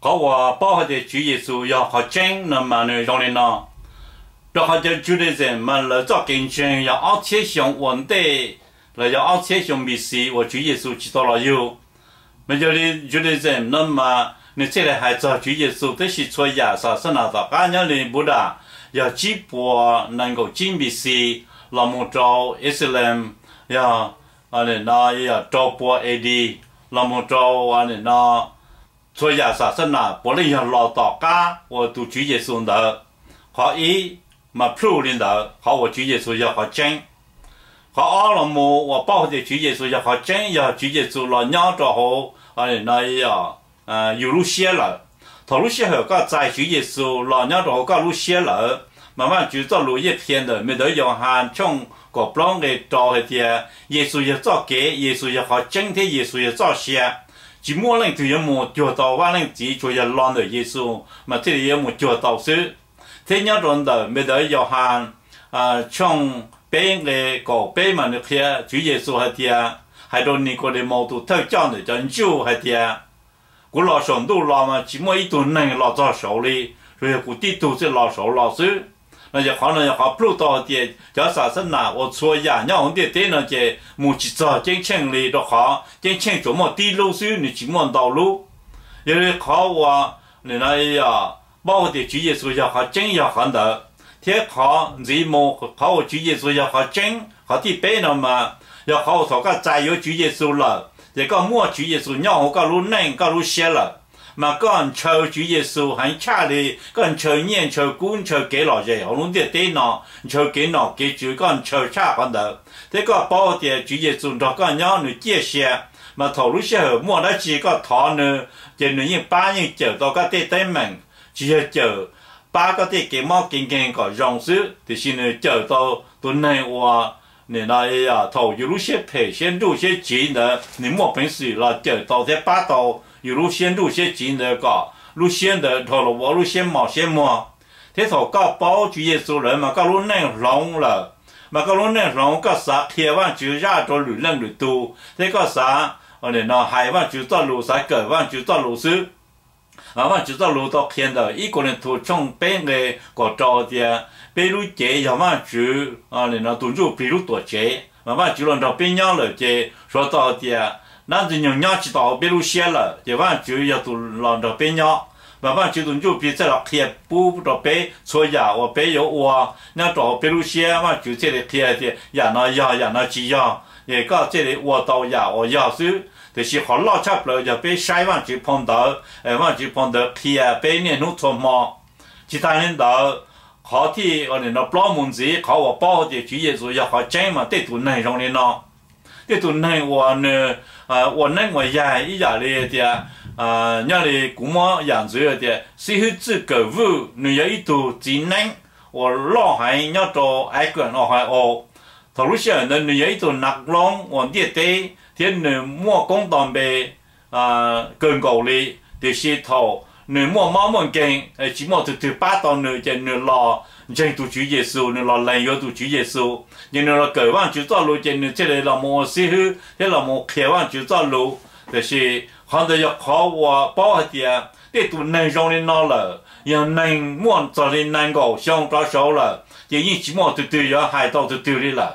Qhov uas paub hais tias Tswv Yexus yog qhov tseeb no mas nws zoo li no. Rau qhov cov Judaism mas lawv txoj kev ntseeg yog ob txhiab xyoo ua ntej los yog ob txhiab xyoo B C uas Tswv Yexus tsis tau los yug. Mas yog li Judaism no mas nws thiaj li hais txog Tswv Yexus, tab sis txhua yam xam xab nas tom qab nyob li Buddha yog tsib puas nees nkaum tsib B C los mus rau Islam yog no yog rau puas A D los mus rau no txhua yam xam xab nas puav leej yog los tom qab uas tus Tswv Yexus ntawd. Qhov ib mas plhuj li ntawd, qhov uas Tswv Yexus yog qhov tseeb. Qhov ob los mus uas paub hais tias Tswv Yexus yog qhov tseeb yog Tswv Yexus los nyob rau hauv no yus lub siab lawm. Thaum lub sij hawm koj txais Tswv Yexus los nyob rau hauv koj lub siab lawm, mas Vajtswv txoj lus yeej qhia ntawm Me Ntawv Yauhas tshooj kaum plaub nqe rau hais tias Yexus yog txoj kev, Yexus yog qhov tseeb thiab Yexus yog txoj sia. Tsis muaj leej twg yuav mus cuag tau Vaj Leej Txiv, tsuas yog los ntawm Yexus mas thiaj li yuav mus cuag tau xwb. Thiab nyob rau ntawm Me Ntawv Yauhas tshooj peb nqe kaum peb mas nws qhia Tswv Yexus hais tias, hais rau Nikaudemaus tus thawj coj ntawm cov Jew hais tias, kuv los saum ntuj los mas tsis muaj ib tug neeg los txog saud li, tsuas yog kuv tib tug thiaj los saud los xwb. No yog qhov no yog qhov plhuj tau hais tias cov xam xab nas uas txhua yam nyob hauv ntiaj teb no ces mus tsis txog ceeb tsheej li, rau qhov ceeb tsheej tsuas muaj tib lub xwb, nws tsis muaj ntau lub. Yog li qhov uas paub hais tias Tswv Yexus yog qhov tseeb yog qhov ntawd, thiab qhov ntxiv mus qhov uas Tswv Yexus yog qhov tseeb qhov thib peb no mas yog qhov uas thaum koj txais yuav Tswv Yexus lawm ces koj muaj Tswv Yexus nyob hauv koj lub neej koj lub siab lawm, mas koj ntshaw Tswv Yexus heev tshaj li koj ntshaw nyiaj ntshaw kub ntshaw kev lom zem hauv lub ntiaj teb no, ntshaw kev nom kev tswv koj ntshaw tshaj qhov ntawd. Thiab koj paub tias Tswv Yexus nrog koj nyob nws ciaj sia, mas thaum lub sij hawm muaj dab tsi koj thov nws ces nws yeej pab yeej cawm tau koj tej teeb meem, tsis yog cawm pab koj tej kev mob kev nkeeg kom zoo xwb, tiam sis nws cawm tau tus neeg uas thaum yus lub siab phem siab nruj siab tsiv ntawd nws muaj peev xwm los cawm tau thiab pab tau yus lub siab nruj siab tsiv ntawd kom lub siab ntawd dhau los ua lub siab mos siab muag. Thiab thaum koj paub Tswv Yexus lawm mas koj lub neej hloov lawm, mas koj lub neej hloov koj xav qhia Vajtswv zaj rau lwm leej lwm tus thiab koj xav hais Vajtswv txoj lus, xav kawm Vajtswv txoj lus xwb. Mas Vajtswv txoj lus tau qhia ntawm ib Kauleethaus tshooj peb nqe kaum rau tias peb lub cev yog Vajtswv tus Ntsuj Plig lub tuam tsev, mas Vajtswv los nrog peb nyob lawm ces suav tau hais tias dab Ntxwg Nyoog nyob tsis tau hauv peb lub siab lawm ces Vajtswv yog tus los nrog peb nyob. Mas Vajtswv tus Ntsuj Plig thiaj los qhia pub rau peb txhua yam uas peb yuav ua nyob rau hauv peb lub siab, Vajtswv thiaj li qhia tias yam no yog yam no tsis yog, es koj thiaj li ua tau yam uas yog xwb. Tiam sis qhov loj tshaj plaws yog peb saib Vajtswv phau ntawv, Vajtswv phau ntawv qhia peb niaj hnub txhua hmo. Tsis tas li ntawd, qhov thib plaub mus ntxiv qhov uas paub hais tias Tswv Yexus yog qhov tseeb mas tej tus neeg zoo li no. Tej tus neeg uas nws ua neeb ua yaig ib yam li tias, nyob li kuv muab yam ntxwv tias xib hwb Txwj Kawm Vwj nws yog ib tug txiv neeb uas loj heev nyob rau Akron, Ohio. Thaum lub sij hawm ntawd nws yog ib tug nav loob uas ntiaj teb thiab nws muaj koob nto npe kawg nkaus li, tiam sis thaum nws muaj mob muaj nkeeg tsis muaj tus twg pab tau nws ces nws los ntseeg tus Tswv Yexus, nws los lees yuav tus Tswv Yexus, ces nws los kawm Vajtswv txoj lus ces nws thiaj li los mus ua xib hwb thiab los mus qhia Vajtswv txoj lus. Tiam sis qhov ntawd yog qhov uas paub hais tias tej tus neeg zoo li no lawm, yog neeg muaj txog li nees nkaum xyoo rov saud lawm ces yeej tsis muaj tus twg yuav hais tau tus twg li lawm.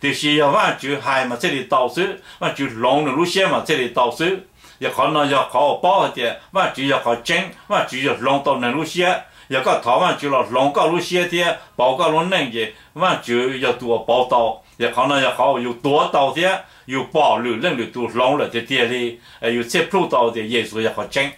Tiam sis yog Vajtswv hais mas thiaj li tau xwb, Vajtswv hloov nws lub siab mas thiaj li tau xwb. Yog qhov no yog qhov uas paub hais tias Vajtswv yog qhov tseeb, Vajtswv yog hloov tau neeg lub siab. Yog koj thov Vajtswv los hloov koj lub siab thiab pauv koj lub neej ces Vajtswv yog tus uas pauv tau. Yog qhov no yog qhov uas yus tuav tau thiab yus pom lwm leej lwm tus hloov lawm tiag tiag li, yus thiaj plhuj tau tias Yexus yog qhov tseeb.